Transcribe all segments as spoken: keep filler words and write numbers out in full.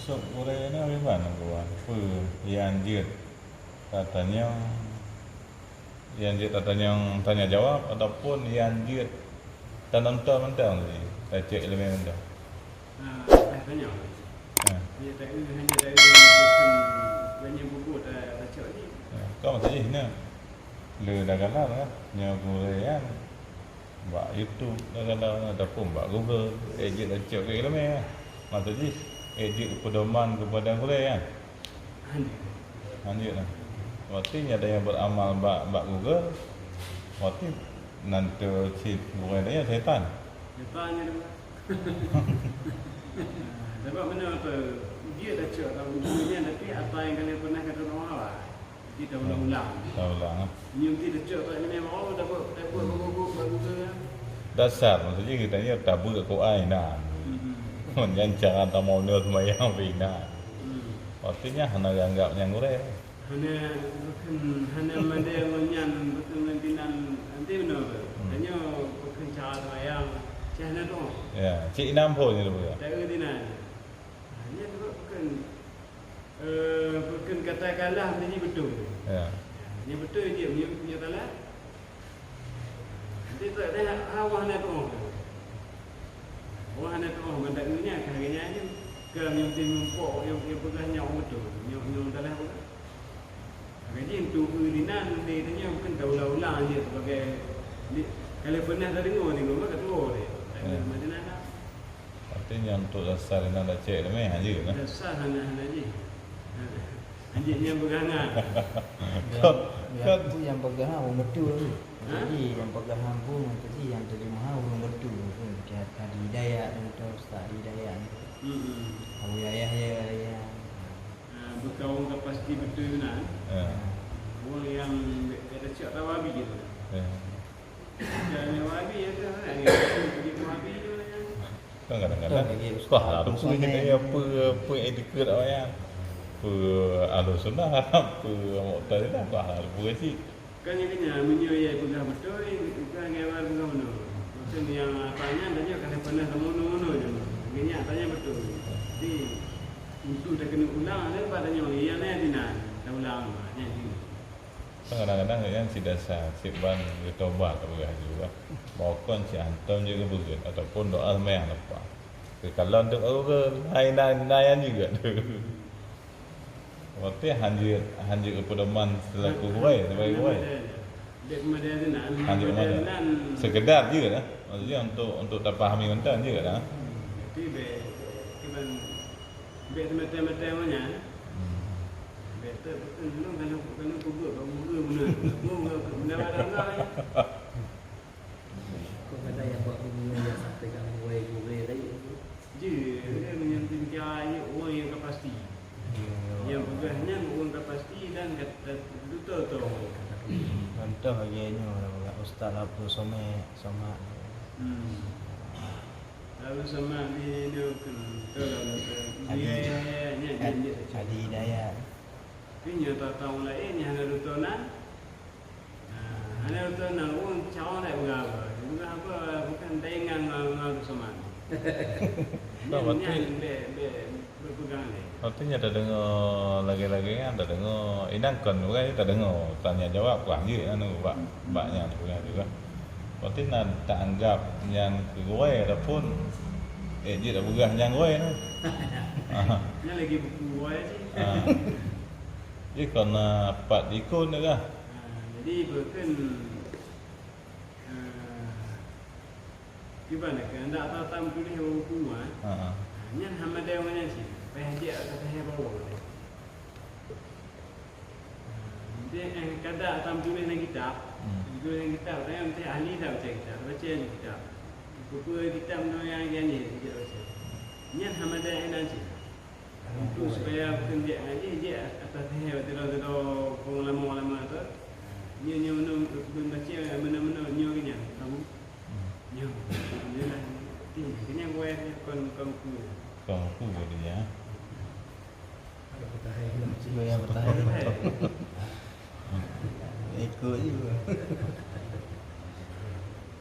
Sôk gurée nyoe kiban geuh, peue nyang jeuet tatanyong, nyang jeuet tatanyong tanya jawab ataupun nyang jeuet tanonton mantong tadi, tacok iéleumé mantong? Ah, dah tanyong. Ha. Hanya tak, hanya tak, bukan banyak buku tak, tak cok ni. Ha, kau masa jih ni. Le dah galam lah. Nyoe gurée nyan. Bak YouTube dah galam, ataupun bak Google, eh, jeuet tacok keu iéleumé. Maksud jih, eh, jeuet pedoman kepada gurée nyan. Hanjeuet. Hanjeuet lah. Berarti nyan ada nyang beramal bak, bak Google. Berarti nan teu cit gurée nyan setan. Setan nyan tu. Sebab mana apa? Jeuet tacok lam buku nyan, tapi apa nyang kalian pernah kata orang awak. Jadi taulang-ulang. Taulang, eh. Nyoe mesti tacok tak kena mau dah buat, dah buat buku-buku baru tu, ya. Dasar, maksudnya kita ni tabeu Quran nah. Hmm. Nyan cara tamong nyoe sembahyang pih nah. Hmm. Artinya hana anggap nyang gurée. Hana, bukan, hana madé ngon nyan, bukan ngon tinan, nanti beuna tu. Hmm. Tanyoe bukan cara sembahyang, cah na tu. Ya, cik inam pun gitu ya. Tak kena tinan. Ha, nyan tu bukan Eh, bukan katakanlah menjadi betul. Ya. Yang betul dia punya, punya salah. Nanti tak ada awah nak tuah. Awah nak tuah, mantap dunia, kagaknya aja. Ke yang penting mumpuk, yang, yang pegang nyawa betul. Nyawa, nyawa salah pun. Jadi untuk urinan, dia tanya bukan taulang-ulang je sebagai, kalau pernah tak dengar, dengar maka tua dia. Tak ada. Ya. Macam mana? Artinya untuk dasar inan dak cek dah meh, ha, jeuet lah. Dasar hana, hana jih. Ha. Anjing nyang peugah ngan. Kan, kan. Nyang peugah ureueng beutôi. Ha? Jadi nyang peugah ampu, jadi nyang terjemah ureueng beutôi. Jadi hidayah, contoh ustaz hidayah. Hmm. Abu Yahya, ya. Ha, beukawan ka pasti beutôi meunan. Ya. Ureueng nyang dak cek tawabi gitu. Ya. Jangan wabi ya kan. Jadi wabi tu. Kan kadang-kadang, wah, lalu pun kita ya, apa, apa yang dikeut awak ya. Apa Ahlus Sunnah, apa Mu'tazilah, wah, lalu pun cit. Kan ni kena, meunyoe ya peugah beutôi, bukan ngai awak peugah bunoe. Maksud yang apa nya, tanya kan pernah kamu bunoe-bunoe je. Ngenyak tanya beutôi. Jadi, untuk dah kena ulang, ada apa tanya, yang lain tidak. Dah ulang, nya sini. Kadang-kadang nyan cit dasar, cit ban geutobat tapeugah laju bah. Bahwa kon cit hantom jeuet geubeugét ataupun doa seumayang leupah. Keukalon teuk geubeugét, hai na, na nyan jeuet. Berarti hanjeuet, hanjeuet geupedoman seulaku gurée, sebagai gurée. Hanjeuet meudeh. Sekedar jeuet lah. Maksudnya untuk, untuk tapahami mantong jeuet lah. Tapi bèk, kiban, bèk teumaté-maté awak nyan. Hmm. Betul, betul. Memang kalau, kalau kubur, bak kubur beuna. Kubur, beuna pada Allah, ya. Kok kata yang buat kubur yang sampai kat gurée-gurée tadi? Jeuet, meunyoe tinggi ayat, ureueng nyang ka pasti. Ya. Nyang peugah nyan ureueng ka pasti dan kata beutôi-beutôi. Contoh lagèe nyoe, Ustaz Abdul Somad, Somad. Hmm. Lalu sama di, di, betul lah, betul. Adi, Adi Hidayat. Tapi nyoe tahu-tahu lain, nyoe hana dutonan. Nah, hana dutonan, ureueng cawang tak peugah apa. Peugah apa, bukan taingat ngon, ngon Abdul Somad. Nyan, nyan, bèk, bèk. Berpegang lé. Artinya tadeungoe lagèe-lagèe nyan, tadeungoe. Inan kon bukan tadeungoe, tanya jawab, wah, jeuet anu bak, bak nyan peugah juga. Berarti na taanggap nyan keu gurée ataupun, eh, jeuet tapeugah nyan gurée tu. Nyan lagi buku gurée cit. Ha. Jadi kon na pat ikon tu kah? Ha, jadi beukeun, ha, Kiban keuheundak that-that meutuléh bak buku, ha? Ha, ha. Ha, nyan hana deuh ngon nyan cit. Payah jak ateueh bawah. Ha, jadi, eh, kada that meutuléh lam kitab. Hmm. Meutuléh lam kitab, tapi meutuléh ahli that baca kitab, baca kitab. Peue-peue kitab nyoe nyang, nyang, nyang, nyang baca. Nyan hana deuh ngon nyan cit. Untuk supaya bukan jak ngaji, jak ateueh teuh, tiba-tiba pengulama-ulama tu. Nyoe, nyoe, nyoe, bukan baca, mana-mana, nyoe ke nyan, tahu? Nyoe, nyoe lah. Ti, ke nyan buai, kon, kon ku. Kon ku buai dia. Ada petahai, ada petahai. Ikut juga.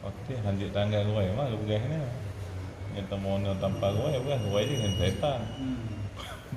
Oke, lanjut tangga gurée mah, gurée ni. Yang temu tanpa gurée, bukan gurée je dengan setan. Hmm.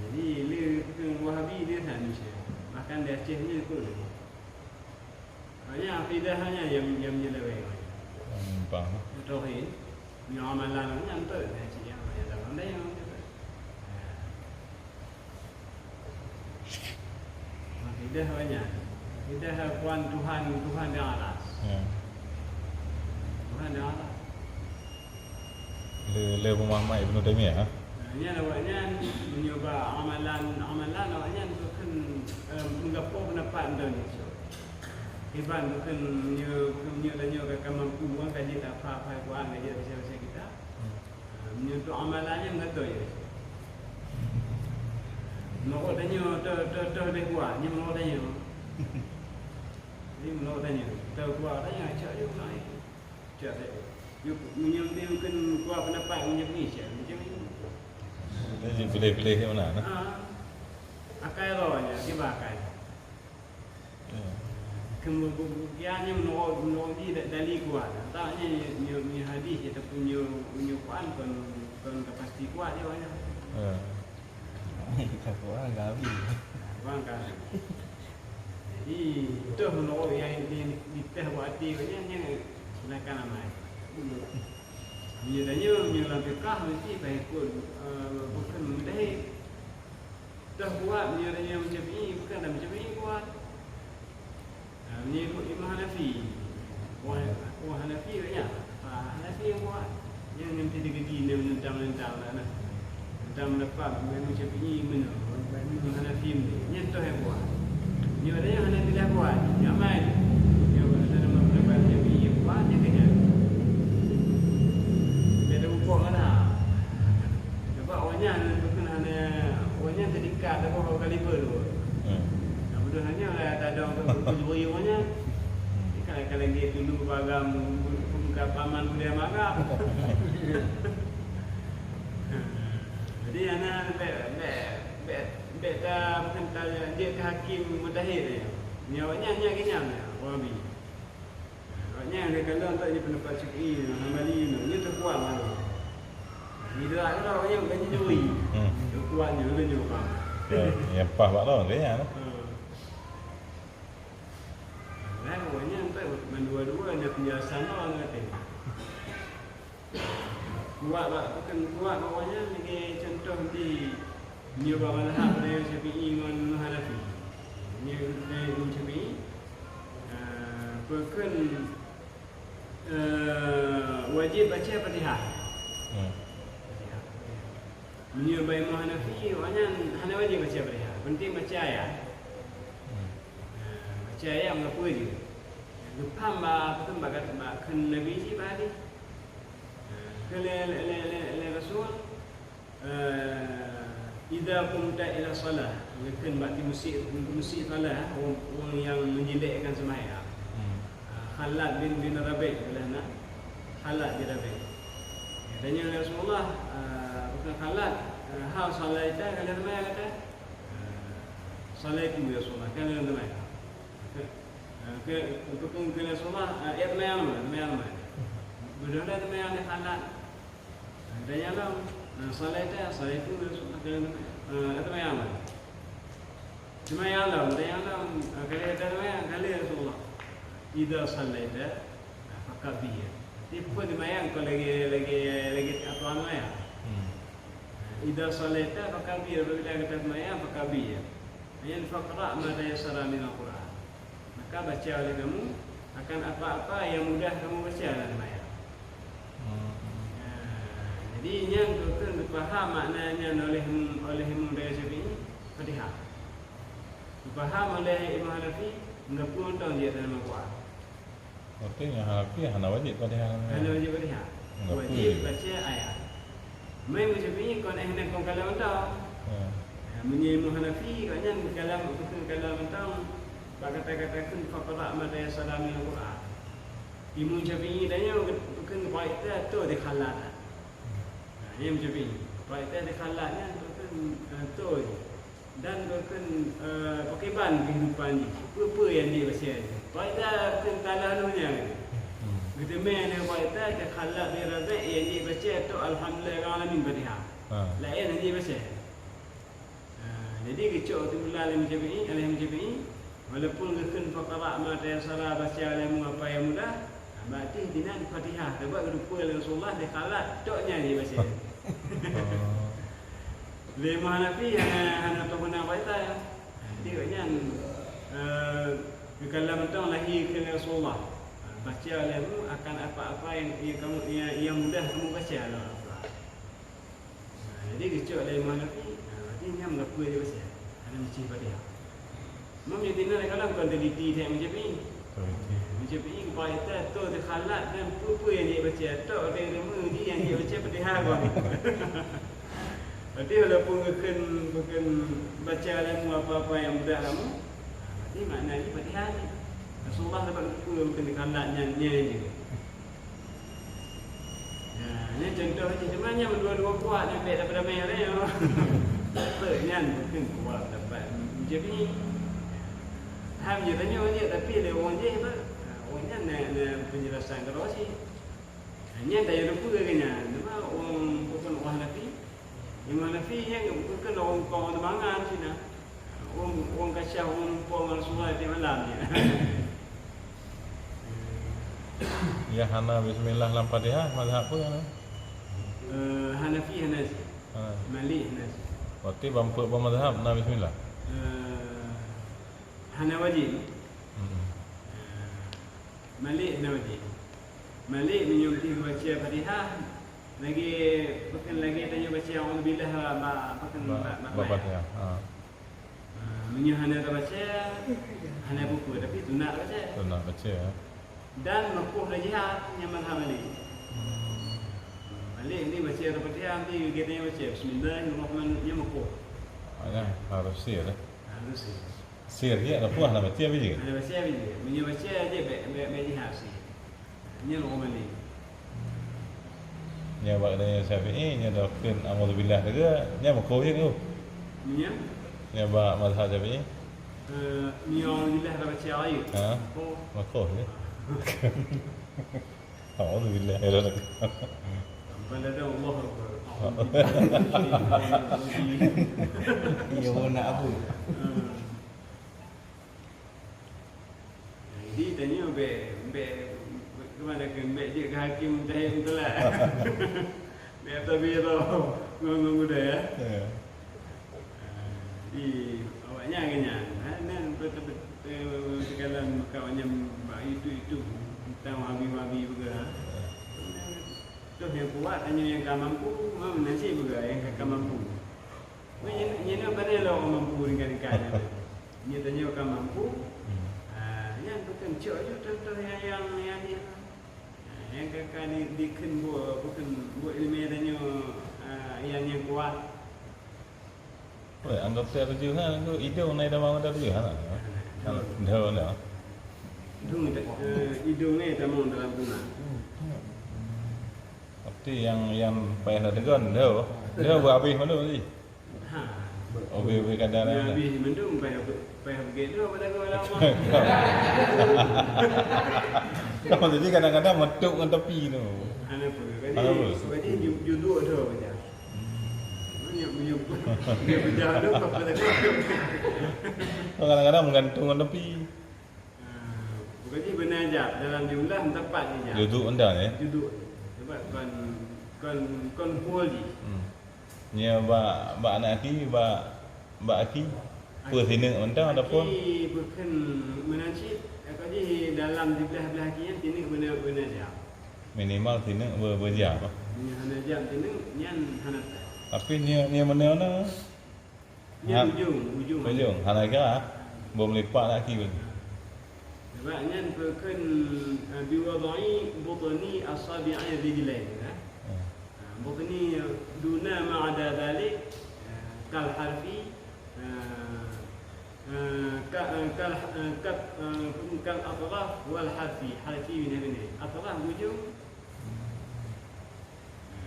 Jadi, le ureuëng Wahabi dia sana Malaysia. Bahkan di Aceh ni pun. Hanya akidah hanya yang, yang menyeleweng. Hmm, faham. Tauhid, ni amalan hanya untuk dia cik yang hanya dalam dia yang. Akidah banyak. Akidah kuan Tuhan, Tuhan di atas. Ya. Tuhan di atas. Le, le pemahaman Ibnu Taimiyah, ha? Nah, nyan awaknyan meunyoe bak amalan, amalan awaknyan bukan, eh, meugapo pendapat Indonesia. Iban bukan meunyoe, meunyoe tanyoe ka, ka mampu, ka jeuet apa-apa Quran, ka jeuet baca-baca kitab. Hmm. Ah, meunyoe tu amalan nyan beutôi. Meunurot tanyoe, toh, toh, toh lebih kuat, nyan meunurot tanyoe. Jadi meunurot tanyoe, toh kuat tanyoe, cak je naik. Cak saja. Nyoe, meunyoe, meunyoe kheun kuat pendapat, meunyoe ni, cak, macam ni. Jadi pilih-pilih yang mana, nah? Ah. Akai roh je, kiban akai. Ya. Kheun bu-, bu-, bu-, kian nyoe meunurot, meunurot jih da-, dali kuat. Tak nyoe, nyoe, nyoe hadis ataupun nyoe, nyoe Quran kon, kon ka pasti kuat je awaknyan. Ya. Kita Quran ka habis. Quran ka habis. Jadi, toh meunurot nyang di, di, diteuh bak até awaknyan, nyan silakan amai. Meunyoe tanyoe, meunyoe lam fiqah mesti payah ikut, eh, bukan mujtahid. Toh kuat, meunyoe tanyoe Syafi'i, bukan dah Syafi'i kuat. Nah, meunyoe ikut Imam Hanafi. Wah, wah Hanafi banyak. Ah, Hanafi yang kuat. Yang nanti digaji nentang-nentang lah, nah. Tentang pendapat Imam Syafi'i mana? Imam Hanafi mana? Nyan toh yang kuat. Nyoe ada yang Hanafi dah kuat. Nyaman. Nyoe ada nama pendapat Syafi'i yang kuat, dia kena. Dia ada bukuk mana? Sebab orang nyan bukan hana, orang nyan tadikat apa, orang kaliber tu. Hmm. Nah, betul hanya lah tak ada orang tu, orang nyan. Dia kan akan lagi dulu bagam, bukan paman budaya magam. Jadi, hana bèk, bèk, bèk, bèk ta, bukan ta, jeuet keu hakim mujtahid nyan. Nyan awaknyan, nyan geuhnyan, Wahabi. Awaknyan ka kalon tak je pendapat Syafi'i, Hambali, nyoe teukuat baru. Di luar tu awaknyan bukan juri. Hmm. Teukuat nyoe, ulôn nyoe paham. Ya, yang pas bak lôn, dia nyan. Hmm. Nah, awaknyan tak mandua-dua, ada penjelasan orang kata. Kuat bak, bukan kuat bak awaknyan lagèe contoh di nyoe bak mazhab Imam Syafi'i ngon Hanafi. Nyoe Imam Syafi'i, eh, peukheun, eh, wajib baca Fatihah. Hmm. Fatihah. Meunyoe bak Imam Hanafi, awaknyan hana wajib baca Fatihah. Penting baca ayat. Hmm. Eh, baca ayat meulapeue jih. Geupaham bak, peukheun bak, bak kheun Nabi jih bak hadih. Kheun lé, lé, lé, lé, lé Rasul, eh, "Idza qumta ila shalah," geukheun bak timusiek, timusiek salat, ureueng, ureueng nyang meujilekkan seumayang. Hmm. Ah, Khalad bin, bin Rabi', ka lheueh na. Khalad bin Rabi'. Geutanyong lé Rasulullah, ah, bukan Khalad, ah, "Hal shallaita," ka lheueh seumayang, kata. Ah, "Shallaitu, ya Rasulullah," ka lheueh seumayang. Ah, keu, untuk keu Rasulullah, ah, "Ya, seumayang lom, seumayang lom." Beudôh dah seumayang lé Khalad. Tanyong lom, "Nah, shallaita?" "Shallaitu, ya Rasulullah." Tanyong lom, "Eh, tanyong lom." Tanyong lom, tanyong lom, eh, kali ada tanyong, kali ya Rasulullah. "Idza shallaita, nah, fakabbir." Jadi, peue seumayang keu lagèe, lagèe, lagèe atoran seumayang. Hmm. Idza shallaita fakabbir, apabila gata seumayang, fakabbir. Kemudian faqra ma tayassara minal Qur'an. Maka baca oleh kamu akan apa-apa yang mudah kamu baca dalam seumayang. Hmm. Nah, jadi nyan keukeun geupaham makna nyan oleh, oleh Imam Syafi'i, Fatihah. Geupaham oleh Imam Hanafi, enggak pun tong dia dalam Al-Quran. Berarti nyan Hanafi hana wajib Fatihah. Hana wajib Fatihah. Enggak pun. Wajib baca ayat. Imam Syafi'i kon eh nak kon kalam mantong. Ya. Ya, meunyoe Imam Hanafi, kat nyan kalam, bukan kalam mantong. Bak kata-kata kheun, "Faqra ma tayassara minal Qur'an." Imam Syafi'i tanyoe bukan baca tu dikhalat. Nah, Imam Syafi'i. Baca tu dikhalat nyan bukan, eh, tu je. Dan bukan, eh, pakriban kehidupan jih. Peue-peue nyang jih baca. Baca bukan talah nu nyan. Hmm. Geuteumé nyan baca dikhalat di rabe nyang jih baca tu Alhamdulillahirabbil alamin Fatihah. Ha. Laén nyang jih baca. Ha, jadi geucok teumula lé Imam Syafi'i, oleh Imam Syafi'i, walaupun geukheun faqra ma tayassara, baca lé mu apa nyang mudah, ha, berarti dinan Fatihah, sabab geuteupeue lé Rasulullah dikhalat, tok nyan jibaca. Oh. Lé Imam Hanafi hana, hana toh guna baca. Jadi, awaknyan, eh, geukalam mantong lahé keu Rasulullah. Ha, baca lé mu akan apa-apa yang, yang kamu, yang, yang mudah kamu baca dalam Al-Quran. Nah, jadi geucok lé Imam Hanafi, nah, berarti nyan meulakue je pasal. Hana meucue Fatihah. Imam Syafi'i na dalam kon teliti that Imam Syafi'i. Teliti. Imam Syafi'i geupaita tu dikhalat dan peue-peue nyang jeuet baca. Tok ada ilmu ji nyang jeuet baca Fatihah kon. Berarti walaupun geukheun, geukheun baca ilmu apa-apa nyang mudah kamu, nah, berarti makna jih Fatihah ni. Rasulullah dapat peue bukan dikhalat nyan, nyan je. Nah, nyan contoh jih. Cuma nyan meudua-dua kuat nyan bèk dapat damai laén. Beutôi nyan mungkin kuat dapat menjadi. Ham je tanyoe je, tapi lé ureueng jih apa? Nah, ureueng nyan na, na penjelasan keudroe jih. Nah, nyan tanyoe lupa ke nyan. Cuma ureueng bukan ureueng Hanafi. Imam Hanafi nyan bukan ureueng kong mangan cina. Ureueng, ureueng kacah, ureueng muphom ngon Rasulullah tiep malam je. Nyang hana bismillah lam Fatihah, mazhab peue nyan? Eh, Hanafi hana cit. Ha. Malik hana cit. Berarti ban peuet boh mazhab na bismillah? Eh, hana wajib. Hmm. Eh, Malik hana wajib. Malik meunyoe pih baca Fatihah, lagèe, bukan lagèe tanyoe baca A'udzubillah ba, ba, bukan ba, ba, ba, ba Fatihah. Ha. Ah, meunyoe hana tabaca, hana peue-peue, tapi sunat tabaca. Sunat baca, ya. Dan makruh dah jihad, nyan mazhab Malik. Hmm. Malik ni baca Al-Fatihah, nanti kita yang baca, "Bismillahirrahmanirrahim", nyan makruh. Ah, ya, harus sir, eh. Harus sir. Sir je, ada puas nak baca, baca. Hana baca, baca. Meunyoe baca je, bèk, bèk, bèk jihad sir. Nyan ureueng Malik. Nyan bak geutanyoe Syafi'i, nyan dah kheun "A'udzubillah" saja, nyan makruh je tu. Nyan? Nyan bak mazhab Syafi'i. Eh, nyan "A'udzubillah" dah baca ayat. Ha? Makruh. Makruh je. "A'udzubillah", ya dah. Sampai dah ada Allah Akbar. Iya, nak apa? Hmm. Jadi, tanyoe bèk, bèk, keuman kheun, bèk jeuet keu hakim mujtahid mutlah. Bèk tabi droe ngon, ngon muda, ya. Ya. Ah, jadi, awaknyan keu nyan, ha, nyan beuteukalon meukawan nyan bak YouTube-YouTube tentang Wahabi-Wahabi peugah. Ya. Toh nyang kuat, tanyoe nyang ka mampu, ha, meunan cit peugah nyang ka, ka mampu. Nyoe, nyoe, nyoe pane lom mampu ringka-ringka nyan. Nyoe tanyoe ka mampu. Hmm. Ah, nyan bukan cok ju contoh nyang, nyang, nyang, ah, nyang ka, ka di, dikheun buet, bukan buet ileumèe tanyoe, ah, nyang, nyang kuat. Oi, anggota tujuh ha, tu idong na idong anggota tujuh ha. Dah, dah. Idong, eh, idong, eh, tamong dalam guna. Berarti nyang, nyang payah na tegon, dah. Dah berhabis mana tadi? Ha. Obe-obe kadang. Nya habis mandum payah, payah beuget tu pada gua lama. Kamu tadi kadang-kadang metuk ngon tepi tu. Hana apa. Hana apa. Jadi, jadi ju-, juduk tu baca. Hmm. Banyak punya, dia baca tu apa pada gua. Kadang-kadang menggantung ngon tepi. Ah, bukan jih beuna jak, dalam jumlah empat je jak. Juduk enda, ya? Juduk. Sebab kon, kon, kon full jih. Hmm. Nyoe bak, bak aneuk aki, bak, bak aki. Peue sineuk mantong ataupun? Aki bukon meunan cit, ka jih dalam di blah-blah aki nyan sineuk beuna-beuna jam. Minimal sineuk be-, beujam. Meunyoe hana jam sineuk, nyan hana sah. Tapi nyoe, nyoe meunoe na. Nyan ujong, ujong. Ujong, hana kira. Bom lipat aki pun. Sebab nyan bukon, eh, biwad'i butni asabi'i rijlain, eh. Hmm. Ah, butni duna ma ada dzalik, eh, kal harfi, eh, eh, ka, eh, kal, eh, kat, eh, kal atraf wal harfi, harfi bina-bina. Atraf ujong.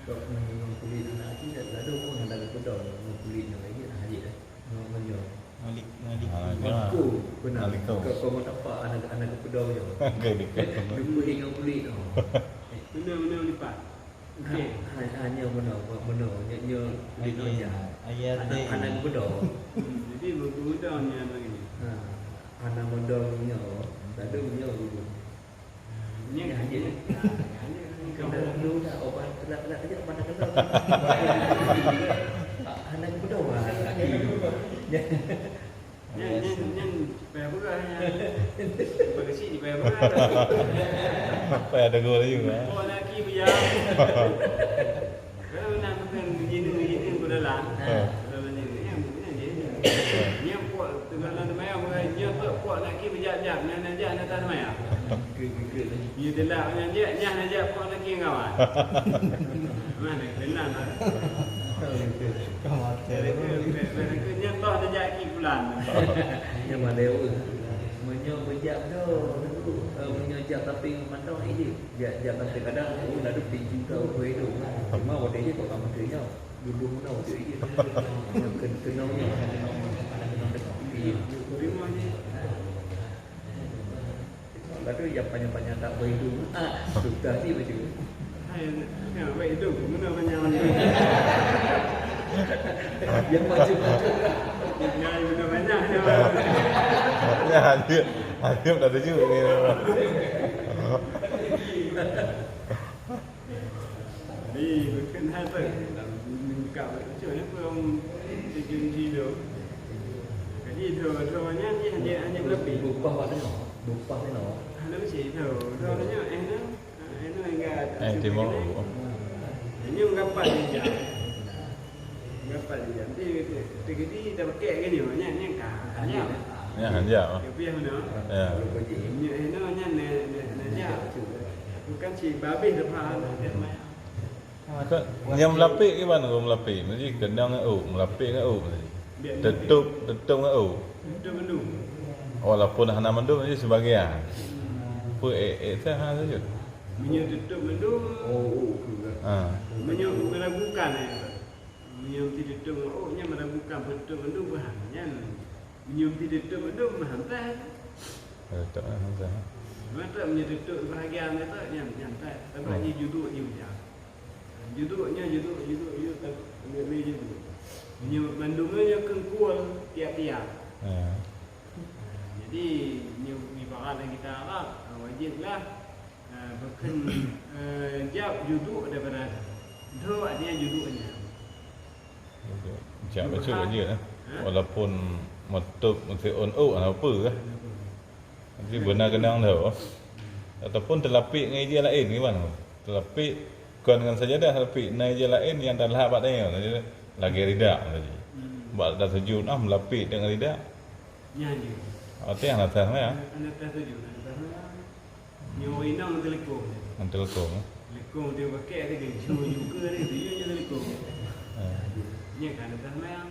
Kok ngon kulit aneuk aki, ladôm pun hana geupeudong ngon kulit nyoe lagèe hana jeuet, eh. Ngon, ngon nyoe. Malik, malik. Ah, ya. Bangku, beuna. Malik tu. Kok, kok meuteumpat hana, hana geupeudong nyoe. Geupeudong. Lumpui ngon kulit nyoe. Beuna, beuna lipat. Okey. Ha, ha, ha, nyoe beuna, beuna. Nyoe, nyoe kulit nyoe. Okey. Ayah hana, teh. Hana geupeudong. Hmm, jadi, beuna nyan lagèe nyoe. Ha, hana meudong nyoe. Ladôm nyoe dulu. Nyan, nyan, nyan, nyan, nyan, nyan, nyan, nyan, nyan, nyan, nyan, nyan, nyan, nyan, nyan, nyan, nyan, nyan, payah peugah nyan. Bagi sini payah peugah. Payah tegur laju, eh. Oh, laki bejam. Kalau nak bukan gini-gini pun dalam. Ha. Kalau ni, ni, ni, ni, ni. Ni puak tengah dalam semayang, bukan nyoe tu puak nak ki bejam-jam, nyan, nyan, nyan, nyan, semayang. Nyoe telah nyan, nyan, nyan, nyan, puak nak ki kawan. Mana kenal lah. Mereka, mereka, mereka nyan toh dah jadi pulan. Nyan mana, oh. Meunyoe bejam tu, eh, meunyoe jam tapi mantong ini. Jak, jak sampai kadang, oh, lalu tinggi kau, kau hidup. Cuma waktu ini kok kamu tanya, dulu mana waktu ini? Ken-, kenalnya, anak kenal dekat. Iya. Terima ni. Lalu yang panjang-panjang tak berhidup. Ah, susah ni macam tu. Hai, ya, baik hidup. Mana panjang ni? Yang macam tu. Yang mana panjang ni? Ya, dia, dia dah tuju ni. Jadi, bukan hal tu. Dalam lingkap macam mana pun orang terjun di tu. Jadi, tu, tu banyak ni hanya, hanya berlapis. Bupah awak tengok. Bupah tengok. Hana mesti tu. Tu banyak, eh, tu. Eh, tu hingga. Eh, timur. Ini mengapa dia? Gapai dia. Nanti terjadi dah pakai ke ni, banyak ni kan. Hanya. Ya, hanya. Tapi yang mana? Ya. Minyak eno nya na, na, na, ya. Bukan si babeh depan, ada maya. Ka, nyang meulapek kiban ureueng meulapek? Meuji keunong ngon ôk, meulapek ngon ôk meuji. Teutôp, teutôp ngon ôk. Teutôp mandum. Walaupun hana mandum, meuji sibagian. Peu ék, ék teuh hana saja. Meunyoe teutôp mandum. Oh, oh, tu lah. Ha. Meunyoe meragukan, eh. Meunyoe meuteutôp ngon ôk nyan meragukan beutôi mandum, bah, nyan. Meunyoe meuteutôp mandum, bah, hantai. Beutôi, hantai. Mantap, meunyoe teutôp bahagian tu, nyan, nyan hantai. Sabab jih juduk jih macam. Juduk nyan, juduk, juduk, juduk, tak, lé, lé juduk. Meunyoe mandum nyan keukual tiap-tiap. Ya. Jadi, meunyoe ibarat lagèe kita Arab, wajib lah. Ah, bukan, eh, jawab juduk daripada dho, artinya juduk nyan. Juduk. Jawab bacut aja, eh. Ha? Walaupun meutôp meusiôn ôk hana peue kah. Tapi beuna keunong dho. Ataupun teulapek ngon ija laén, kiban? Teulapek kon ngon sajadah, teulapek na ija laén nyang talhah bak tanyoe. Jadi, lagèe ridak tadi. Hmm. Bak tasujud, ah, meulapek deungon ridak. Nyan je. Arti hana sah, ya? Hana sah sujud, hana sah. Nyoe inong teulikong. Ngon teulikong, eh? Teulikong dia pakai ada ke? Jauh juga dia, dia je teulikong. Eh. Nya kan ada semayang.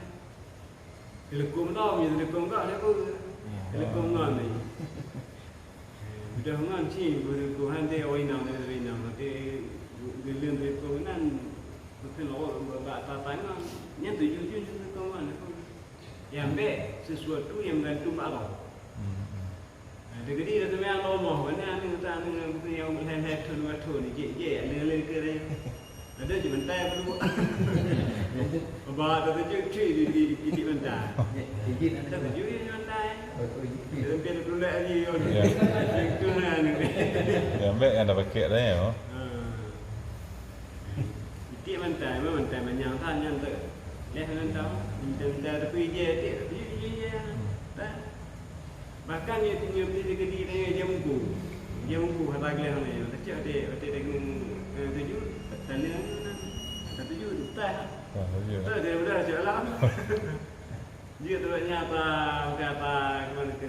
Teulikong tau, dia teulikong kat dia pun. Ya. Teulikong ngon ni. Udah ngon cing, berikuhan dia, oh, inong dia, inong. Nanti geleng teulikong nan, mungkin lorok bak tatan ngon. Nya tujuh-tujuh teulikong ngon. Nyang bèk sesuatu nyang meugantung bak Allah. Hmm, hmm. Nah, teugedi dah seumbayang lom, mana anu, tak anu, anu, yang lhèe-lhèe thôn, dua thôn, jih, jih, anu, anu, ke dia. Ada je bantai apa tu. Ba, tak setuju, cui, di, di, di, di bantai. Jih, tak setuju, di bantai. Sampai ada pulak lagi, ya. Itu lah, anu. Nyang bèk kan dah pakai dah, ya. Ha. Itik bantai, memang bantai manyang tan nyan tu. Gleh ngon tau, minta-minta tapi ijeh, tak tapi ijeh, ijeh. Tak. Bahkan nyoe, nyoe beli di Kediri nyoe ijeh mungku. Ijeh mungku hata gleh nyoe. Kecil adik, adik dah kena, eh, tujuh, tanya mana? Kata tujuh, tak. Ah, iya. Tak, dia udah cak alam. Dia tu nya apa, apa, apa, kemana ke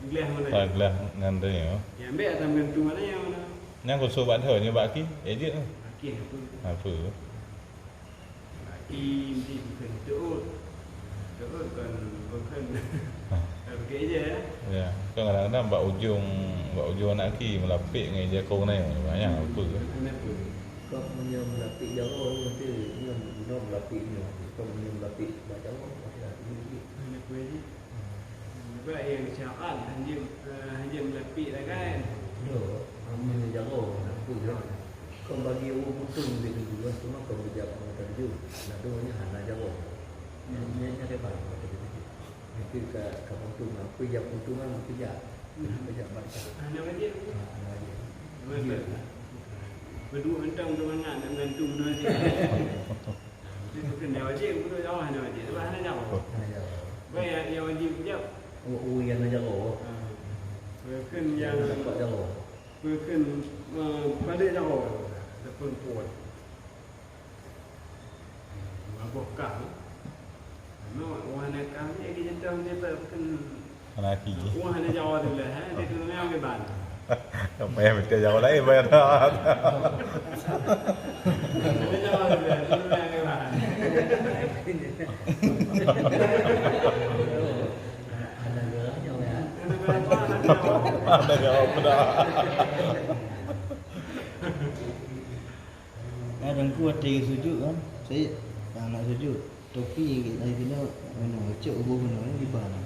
gleh mana? Ah, gleh ngan dia, ya. Ya, ambil atas gantung mana yang mana? Nyang khusus bak dia, nyoe bak aki, eh, jeuet tu. Aki apa? Apa? Aki mesti bukan teut. Teut kan bukan. Ha. Bukan ijeh, ya? Ya, kan kadang-kadang bak ujong, bak ujong anak aki meulapik ngon ijeh kong nyoe, banyak apa. Kenapa? Kok meunyoe meulapik jaroe, nanti nyoe, nyoe meulapik nyoe. Kok meunyoe meulapik bak jaroe, pasti hati sikit. Kenapa, Ji? Sebab nyang syarat hanjeuet, eh, hanjeuet meulapik lah kan. Yo, amun jaroe, aku yo. Kau bagi ureueng mutung di dulu, cuma kau bijak mau terjun. Lalu nya hana jaroe. Nya, nya, nya lebar, kata dia. Itu ka, ka mutung, aku jak mutung kan, aku jak. Aku jak baca. Hana wajib. Ha, hana wajib. Betul. Iya. Berdua entang tu mangat nak gantung tu aja. Itu bukan dah wajib, bukan jawab hana wajib. Sebab hana jawab. Hana jawab. Baik, yang, yang wajib jawab. Oh, oh, yang hana jawab. Ha. Bukan yang dapat jawab. Bukan, eh, pada jawab. Ataupun puan. Mabuk kah? Anu, wah nak kah ni, lagi jentang dia tak bukan. Anak aki. Wah, hana jawa tu lah, ha? Dia tu memang ke ban. Payah minta jawa lain, payah dah. Hana jawa tu lah, dia tu memang ke ban. Ada gerak nyawa, ya? Ada gerak apa dah? Nah, Teungku watèe sujud kan, saya nak sujud. Topi dari sini, mana, cok ubu mana, ni di bawah.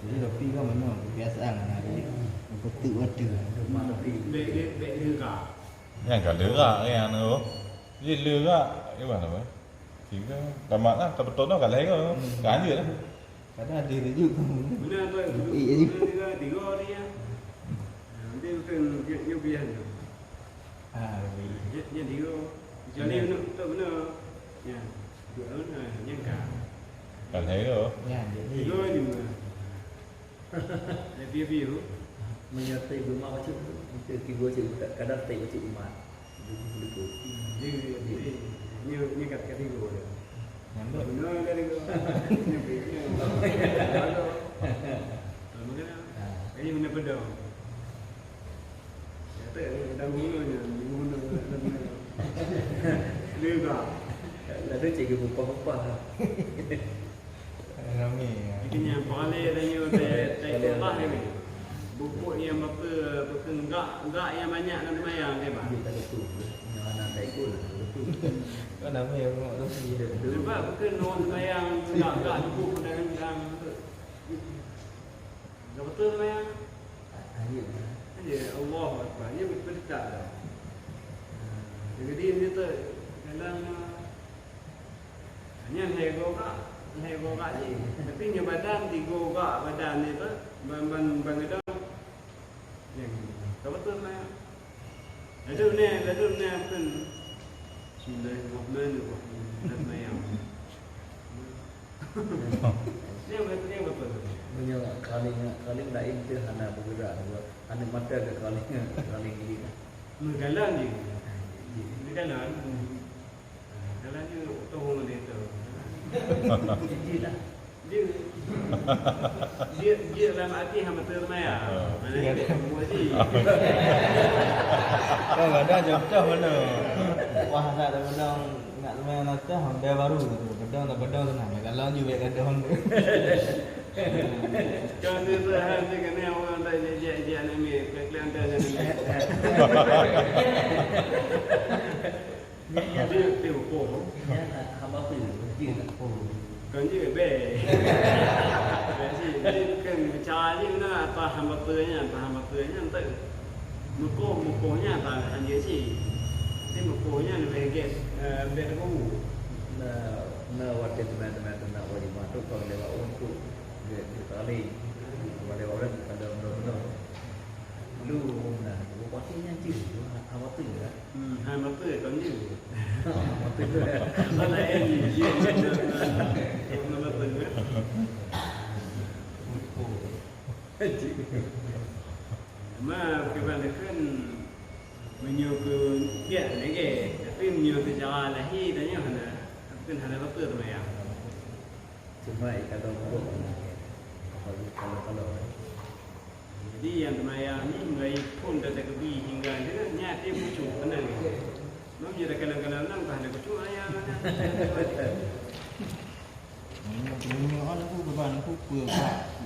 Jadi topi kan mana, kebiasaan lah, jadi, betul, betul. Bèk, bèk, bèk leurak. Nyang ka leurak, nyang tu. Jadi leurak, di mana, weh? Tiga, tamat lah, tabeutôi dah, kalah ke? Hmm. Lanjut lah. Kadang ada juga. Benar, tuan. Lebih, ya. Benar, tiga, tiga dia. Nanti bukan, dia, dia biar tu. Ah, lebih. Dia, dia tiga. Kecuali benar, betul benar. Ya. Dua tahun, ha, nyangka. Kan saya tu. Ya, jadi. Tiga lima. Lebih-lebih tu. Meunyoe trép beuma bacut, mungkin tiga cit, kadang trép bacut beuma. Begitu. Jadi, jadi, ni, ni kat, kat tiga tu. Nyambut. Benar kat tiga. Ni, ni. Kalau mungkin, ha. Ini benar pedang. Kata, eh, dah guna je, guna, guna. Lega. Lalu cikgu pepah-pepah. Ramai, ya. Jadi, nyang paling ada nyoe, teh, teh, teh, teh, teh, bukuk nyang bapa, bukuk gak, gak nyang banyak dalam sembahyang, teh, Pak. Dia tak betul. Yang anak tak ikut lah, tak betul. Kan ramai yang rumah tu. Sebab bukuk orang sembahyang, gak, gak, bukuk dalam, dalam tu. Dah betul sembahyang? Ah, ya. Ya, Allahu Akbar. Dia berpetak dah. Ah, jadi dia tu dalam, ah, hanya lhèe go gak, lhèe go gak je. Tapi nyoe badan tiga gak badan dia tu, ban, ban, ban gedang. Ya, dah betul sembahyang. Lalu ni, lalu ni apa? Bismillahirrahmanirrahim. Dah sembahyang. Dia betul, dia betul. Meunyoe kaling, kaling laén tu hana bergerak, hana mata ke kaling, kaling gini lah. Meujalan je. Meujalan. Jalan je, tong dia tu. Jijik lah. Dia, dia, dia dalam hati hamba teurimong. Ha. Mana dia semua ji. Kan ada contoh mana? Wah, nak ada menang. Nak teumé natoh, model baru tu. Gedong tak gedong tu nah. Kalau ju bèk gedong tu. Kan tu tahan tu kena orang tak jejak-jejak nak ambil. Kekelian tak nak ambil. Dia, dia hukum. Ya, hamba tu. Dia tak hukum. Kon jeuet bèk. Bèk cit. Jadi bukan bicara je keunan, apa hamba peue nyan, apa hamba peue nyan tu. Mukoh, mukoh nyan apa hanjeuet cit. Tapi mukoh nyan leubeh gèt, eh, leubeh teupeue. Na, na watèe teuma-teuma teunak walimah tu, kon lewat ureueng tu. Gèt, gèt tali. Kon lewat ureueng kada beuna-beuna. Lu, na, pasti nyan cit. Hamba peue lah. Hmm, hai mata kon jeuet. Laén, iya, iya, iya. Ma, kiban kan meunyoe keu biak lagèe, tapi meunyoe keu cara lahé tanyoe hana, kan hana bapeue teumayang. Cuma ikalon buet, kalau, kalau, kalau. Jadi nyang teumayang nyoe mulai phon teukeubie hingga nyoe, nyan até khusyuk, tenang. Meunyoe takalon-kalon nang, ka hana khusyuk, ayah. Meunyoe, meunyoe hana khusyuk, ban khusyuk peue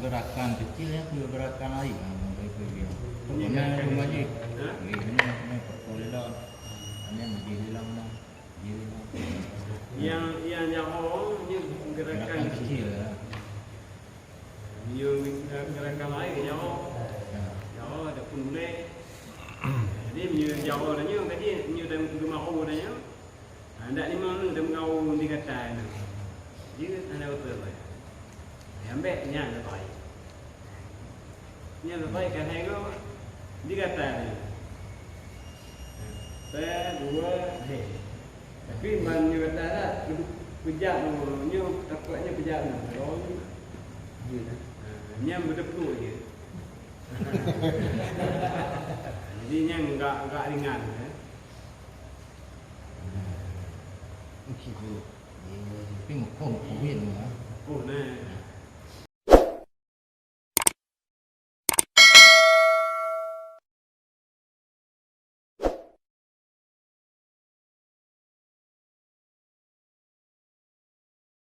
gerakan kecil, ya, peue gerakan lain, ha, mulai peue dia. Iya, pokoknya kan. Itu majlis. Ha? Iya, ini, ini, pokok lila. Ini majlis lila mana? Majlis lila. Yang, yang jaho ni gerakan kecil. Gerakan kecil, ya. Meunyoe gerakan lain, jaho. Ya. Jaho ataupun ulèe. Jadi, meunyoe jaho tanyoe tadi, meunyoe dalam geumaho tanyoe, ha, ndak limong nyoe dan meugawo di gata nyoe. Jadi, hana beutôi. Nyang bèk nyan leubèh. Nyan leubèh kan hai nyoe di gata nyoe. Satu, dua, hei. Tapi ban nyoe gata dah, peujak nyoe, nyoe takot nyoe peujak nyoe. Kalau nyoe, ha, nyan beutôi je. Jadi, nyan enggak, enggak ringan, ya. Okey, tu. Tapi muphom, muphom, ya. Oh, nah.